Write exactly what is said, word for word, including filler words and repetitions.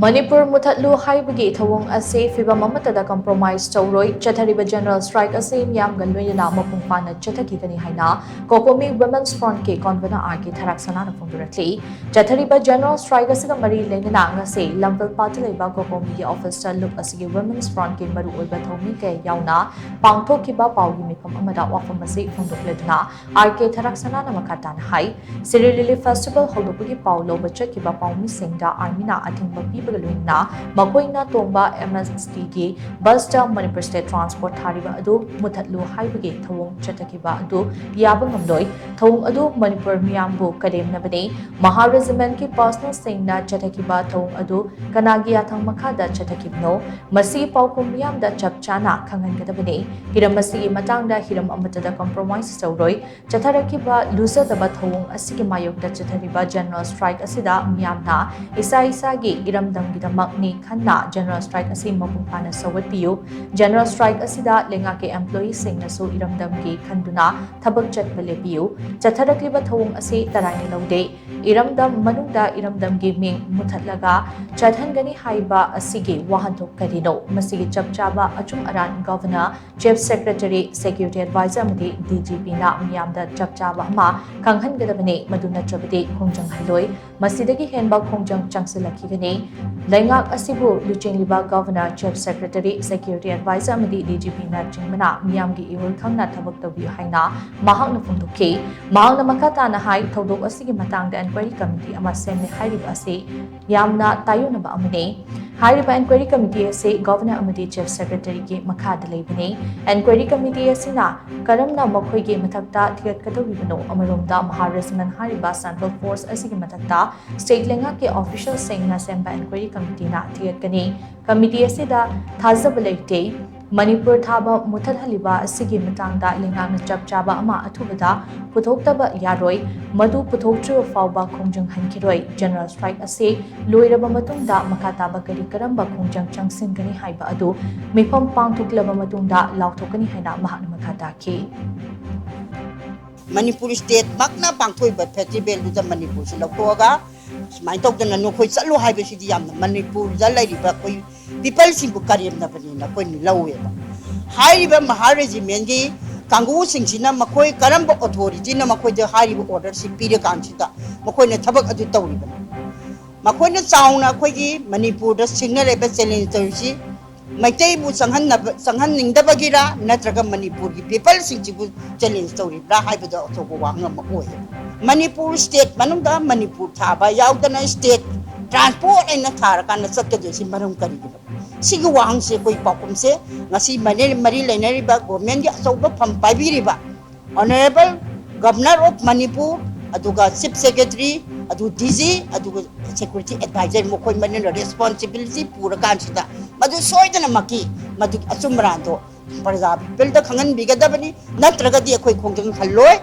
ꯃꯅꯤꯄꯨꯔ ꯃꯨꯊꯠꯂꯨ ꯍꯥꯏꯕꯒꯤ ꯊꯧꯑꯣꯡ ꯑꯁꯤ ꯐꯤꯚꯝ ꯑꯃꯠꯇꯗ compromise ꯇꯧꯔꯣꯏ꯫ ꯆꯠꯊꯔꯤꯕ general strike ꯑꯁꯤ ꯃꯤꯌꯥꯝꯒ ꯂꯣꯏꯅꯅ ꯃꯄꯨꯡ ꯐꯥꯅ ꯆꯠꯊꯈꯤꯒꯅꯤ ꯍꯥꯏꯅ COCOMI Women's Frontꯀꯤ convener R K ꯊꯔꯥꯛꯁꯅꯥꯅ ꯐꯣꯡꯗꯣꯔꯛꯂꯤ꯫ ꯆꯠꯊꯔꯤꯕ general strike ꯑꯁꯤꯒ ꯃꯔꯤ ꯂꯩꯅꯅ ꯉꯁꯤ ꯂꯝꯐꯦꯜꯄꯥꯠꯇ ꯂꯩꯕ COCOMIꯒꯤ officeꯇ ꯂꯨꯞ ꯑꯁꯤꯒꯤ Women's Frontꯀꯤ ꯃꯔꯨꯑꯣꯏꯕ ꯊꯧꯃꯤ ꯀꯌꯥ ꯌꯥꯎꯅ ꯄꯥꯡꯊꯣꯛꯈꯤꯕ ꯄꯥꯎꯒꯤ ꯃꯤꯐꯝ ꯑꯃꯗ ꯋꯥꯐꯝ ꯑꯁꯤ ꯐꯣꯡꯗꯣꯛꯂꯗꯨꯅ R K ꯊꯔꯥꯛꯁꯅꯥꯅ ꯃꯈꯥ ꯇꯥꯅ ꯍꯥꯏ, Siri Lily Festival ꯍꯧꯗꯣꯛꯄꯒꯤ ꯄꯥꯎ ꯂꯧꯕ ꯆꯠꯈꯤꯕ ꯄꯥꯎꯃꯤꯁꯤꯡꯗ armyꯅ ꯑꯊꯤꯡꯕ ꯄꯤꯕꯒ ꯂꯣꯏꯅꯅ ꯃꯈꯣꯏꯅ ꯇꯣꯡꯕ MSTꯒꯤ busꯇ Manipur State Transport ꯊꯥꯔꯤꯕ ꯑꯗꯨ ꯃꯨꯊꯠꯂꯨ ꯍꯥꯏꯕꯒꯤ ꯊꯧꯑꯣꯡ ꯆꯠꯊꯈꯤꯕ ꯑꯗꯨ ꯌꯥꯕ ꯉꯝꯂꯣꯏ꯫ ꯊꯧꯑꯣꯡ ꯑꯗꯨ ꯃꯅꯤꯄꯨꯔ ꯃꯤꯌꯥꯝꯕꯨ ꯀꯔꯦꯝꯅꯕꯅꯤ꯫ ꯃꯍꯥ regimentꯀꯤ personnelꯁꯤꯡꯅ ꯆꯠꯊꯈꯤꯕ ꯊꯧꯑꯣꯡ ꯑꯗꯨ ꯀꯅꯥꯒꯤ ꯌꯥꯊꯪ ꯃꯈꯥꯗ ꯆꯠꯊꯈꯤꯕꯅꯣ? ꯃꯁꯤ ꯄꯥꯎꯈꯨꯝ ꯃꯤꯌꯥꯝꯗ ꯆꯞ ꯆꯥꯅ ꯈꯪꯍꯟꯒꯗꯕꯅꯤ꯫ ꯍꯤꯔꯝ ꯑꯁꯤꯒꯤ ꯃꯇꯥꯡꯗ ꯍꯤꯔꯝ ꯑꯃꯠꯇꯗ compromise ꯇꯧꯔꯣꯏ꯫ ꯆꯠꯊꯔꯛꯈꯤꯕ ꯂꯨꯖꯗꯕ ꯊꯧꯑꯣꯡ ꯑꯁꯤꯒꯤ ꯃꯥꯌꯣꯛꯇ ꯆꯠꯊꯔꯤꯕ general strike ꯑꯁꯤꯗ ꯃꯤꯌꯥꯝꯅ ꯏꯁꯥ ꯏꯁꯥꯒꯤ ꯏꯔꯝꯗꯝꯒꯤꯗꯃꯛꯅꯤ ꯈꯟꯅ general strike ꯑꯁꯤ ꯃꯄꯨꯡ ꯐꯥꯅ ꯁꯧꯒꯠꯄꯤꯌꯨ꯫ General strike ꯑꯁꯤꯗ ꯂꯩꯉꯥꯛꯀꯤ employeeꯁꯤꯡꯅꯁꯨ ꯏꯔꯝꯗꯝꯒꯤ ꯈꯟꯗꯨꯅ ꯊꯕꯛ ꯆꯠꯄ ꯂꯦꯞꯄꯤꯌꯨ꯫ ꯆꯠꯊꯔꯛꯂꯤꯕ ꯊꯧꯑꯣꯡ ꯑꯁꯤ ꯇꯔꯥꯏꯅ ꯂꯧꯗꯦ꯫ ꯏꯔꯝꯗꯝ ꯃꯅꯨꯡꯗ ꯏꯔꯝꯗꯝꯒꯤ ꯃꯤꯡ ꯃꯨꯊꯠꯂꯒ ꯆꯠꯍꯟꯒꯅꯤ ꯍꯥꯏꯕ ꯑꯁꯤꯒꯤ ꯋꯥꯍꯟꯊꯣꯛ ꯀꯔꯤꯅꯣ? ꯃꯁꯤꯒꯤ ꯆꯞ ꯆꯥꯕ ꯑꯆꯨꯝ ꯑꯔꯥꯟ Governor, Chief Secretary, Security Advisor ꯑꯃꯗꯤ DGPꯅ ꯃꯤꯌꯥꯝꯗ ꯆꯞ ꯆꯥꯕ ꯑꯃ ꯈꯪꯍꯟꯒꯗꯕꯅꯤ꯫ ꯃꯗꯨ ꯅꯠꯇ꯭ꯔꯕꯗꯤ ꯈꯣꯡꯖꯪ ꯍꯜꯂꯣꯏ꯫ ꯃꯁꯤꯗꯒꯤ ꯍꯦꯟꯕ ꯈꯣꯡꯖꯪ ꯆꯪꯁꯤꯜꯂꯛꯈꯤꯒꯅꯤ꯫ ꯂꯩꯉꯥꯛ ꯑꯁꯤꯕꯨ ꯂꯨꯆꯤꯡꯂꯤꯕ Governor, Chief Secretary, Security Advisor ꯑꯃꯗꯤ DGPꯅꯆꯤꯡꯕꯅ ꯃꯤꯌꯥꯝꯒꯤ ꯏꯍꯨꯜ ꯈꯪꯅ ꯊꯕꯛ ꯇꯧꯕꯤꯌꯨ ꯍꯥꯏꯅ ꯃꯍꯥꯛꯅ ꯐꯣꯡꯗꯣꯛꯈꯤ꯫ ꯃꯍꯥꯛꯅ ꯃꯈꯥ ꯇꯥꯅ ꯍꯥꯏ, ꯊꯧꯗꯣꯛ ꯑꯁꯤꯒꯤ ꯃꯇꯥꯡꯗ inquiry committee ꯑꯃ ꯁꯦꯝꯃꯦ ꯍꯥꯏꯔꯤꯕ ꯑꯁꯤ ꯌꯥꯝꯅ ꯇꯥꯏꯑꯣꯟꯅꯕ ꯑꯃꯅꯤ꯫ ꯍꯥꯏꯔꯤꯕ inquiry committee ꯑꯁꯤ Governor ꯑꯃꯗꯤ Chief Secretaryꯒꯤ ꯃꯈꯥꯗ ꯂꯩꯕꯅꯤ꯫ Inquiry committee ꯑꯁꯤꯅ ꯀꯔꯝꯅ ꯃꯈꯣꯏꯒꯤ ꯃꯊꯛꯇ ꯊꯤꯒꯠꯀꯗꯧꯔꯤꯕꯅꯣ? ꯑꯃꯔꯣꯝꯗ ꯃꯍꯥ regiment ꯍꯥꯏꯔꯤꯕ central force ꯑꯁꯤꯒꯤ ꯃꯊꯛꯇ state ꯂꯩꯉꯥꯛꯀꯤ officialꯁꯤꯡꯅ ꯁꯦꯝꯕ inquiry committeeꯅ ꯊꯤꯒꯠꯀꯅꯤ꯫ Committee ꯑꯁꯤꯗ ꯊꯥꯖꯕ ꯂꯩꯇꯦ꯫ ꯃꯅꯤꯄꯨꯔ ꯊꯥꯕ ꯃꯨꯊꯠꯍꯜꯂꯤꯕ ꯑꯁꯤꯒꯤ ꯃꯇꯥꯡꯗ ꯂꯩꯉꯥꯛꯅ ꯆꯞ ꯆꯥꯕ ꯑꯃ ꯑꯊꯨꯕꯗ ꯄꯨꯊꯣꯛꯇꯕ ꯌꯥꯔꯣꯏ꯫ ꯃꯗꯨ ꯄꯨꯊꯣꯛꯇ꯭ꯔꯤꯕ ꯐꯥꯎꯕ ꯈꯣꯡꯖꯪ ꯍꯟꯈꯤꯔꯣꯏ꯫ General strike ꯑꯁꯤ ꯂꯣꯏꯔꯕ ꯃꯇꯨꯡꯗ ꯃꯈꯥ ꯇꯥꯕ ꯀꯔꯤ ꯀꯔꯝꯕ ꯈꯣꯡꯖꯪ ꯆꯪꯁꯤꯟꯒꯅꯤ ꯍꯥꯏꯕ ꯑꯗꯨ ꯃꯤꯐꯝ ꯄꯥꯡꯊꯣꯛꯂꯕ ꯃꯇꯨꯡꯗ ꯂꯥꯎꯊꯣꯛꯀꯅꯤ ꯍꯥꯏꯅ ꯃꯍꯥꯛꯅ ꯃꯈꯥ ꯇꯥꯈꯤ꯫ ꯃꯅꯤꯄꯨꯔ stateꯃꯛꯅ ꯄꯥꯡꯊꯣꯛꯏꯕ festivalꯗꯨꯗ ꯃꯅꯤꯄꯨꯔꯁꯤ ꯂꯧꯊꯣꯛꯑꯒ ꯁꯨꯃꯥꯏꯅ ꯇꯧꯗꯅ ꯅꯈꯣꯏ ꯆꯠꯂꯨ ꯍꯥꯏꯕꯁꯤꯗꯤ ꯌꯥꯝꯅ ꯃꯅꯤꯄꯨꯔꯗ ꯂꯩꯔꯤꯕ ꯑꯩꯈꯣꯏ ꯄꯤꯄꯜꯁꯤꯡꯕꯨ ꯀꯔꯦꯝꯅꯕꯅꯦꯅ ꯑꯩꯈꯣꯏꯅ ꯂꯧꯋꯦꯕ꯫ ꯍꯥꯏꯔꯤꯕ ꯃꯍꯥ ꯔꯦꯖꯤꯃꯦꯟꯒꯤ ꯀꯥꯡꯕꯨꯁꯤꯡꯁꯤꯅ ꯃꯈꯣꯏ ꯀꯔꯝꯕ ꯑꯣꯊꯣꯔꯤꯇꯤꯅ ꯃꯈꯣꯏꯗ ꯍꯥꯏꯔꯤꯕ ꯑꯣꯔꯗꯔꯁꯤ ꯄꯤꯔꯀꯥꯟꯁꯤꯗ ꯃꯈꯣꯏꯅ ꯊꯕꯛ ꯑꯗꯨ ꯇꯧꯔꯤꯕꯅꯤ? ꯃꯈꯣꯏꯅ ꯆꯥꯎꯅ ꯑꯩꯈꯣꯏꯒꯤ ꯃꯅꯤꯄꯨꯔꯗ ꯁꯤꯡꯅꯔꯤꯕ ꯆꯦꯂꯦꯟꯖ ꯇꯧꯔꯤꯁꯤ ꯃꯩꯇꯩꯕꯨ ꯆꯪꯍꯟꯅꯕ, ꯆꯪꯍꯟꯅꯤꯡꯗꯕꯒꯤꯔ ꯅꯠꯇ꯭ꯔꯒ ꯃꯅꯤꯄꯨꯔꯒꯤ ꯄꯤꯄꯜꯁꯤꯡꯁꯤꯕꯨ ꯆꯦꯂꯦꯟꯖ ꯇꯧꯔꯤꯕ꯭ꯔꯥ ꯍꯥꯏꯕꯗꯣ ꯑꯆꯧꯕ ꯋꯥꯐꯝ ꯑꯃ ꯑꯣꯏꯌꯦ꯫ ꯃꯅꯤꯄꯨꯔ ꯁ꯭ꯇꯦꯠ ꯃꯅꯨꯡꯗ ꯃꯅꯤꯄꯨꯔ ꯊꯥꯕ ꯌꯥꯎꯗꯅ ꯁ꯭ꯇꯦꯠ ꯇ꯭ꯔꯥꯟꯁꯄꯣꯔꯠ ꯑꯩꯅ ꯊꯥꯔꯀꯥꯟꯗ ꯆꯠꯀꯗꯣꯏꯁꯤ ꯃꯔꯝ ꯀꯔꯤꯒꯤꯅꯣ? ꯁꯤꯒꯤ ꯋꯥꯍꯪꯁꯦ ꯑꯩꯈꯣꯏ ꯄꯥꯎꯈꯨꯝꯁꯦ ꯉꯁꯤ ꯃꯔꯤ ꯃꯔꯤ ꯂꯩꯅꯔꯤꯕ ꯒꯣꯔꯃꯦꯟꯒꯤ ꯑꯆꯧꯕ ꯐꯝ ꯄꯥꯏꯕꯤꯔꯤꯕ Honourable Governor of Manipur, ꯑꯗꯨꯒ Chief Secretary, ꯑꯗꯨ D G, ꯑꯗꯨꯒ Security Advisor, ꯃꯈꯣꯏ ꯃꯔꯤꯅ ꯔꯦꯁꯄꯣꯟꯁꯤꯕꯤꯂꯤꯇꯤ ꯄꯨꯔꯀꯥꯟꯁꯤꯗ ꯃꯗꯨ ꯁꯣꯏꯗꯅꯃꯛꯀꯤ ꯃꯗꯨ ꯑꯆꯨꯝ ꯑꯔꯥꯟꯗꯣ ꯄ꯭ꯔꯖꯥ ꯄꯤꯄꯜꯗ ꯈꯪꯍꯟꯕꯤꯒꯗꯕꯅꯤ, ꯅꯠꯇ꯭ꯔꯒꯗꯤ ꯑꯩꯈꯣꯏ ꯈꯣꯡꯖꯪ ꯍꯜꯂꯣꯏ꯫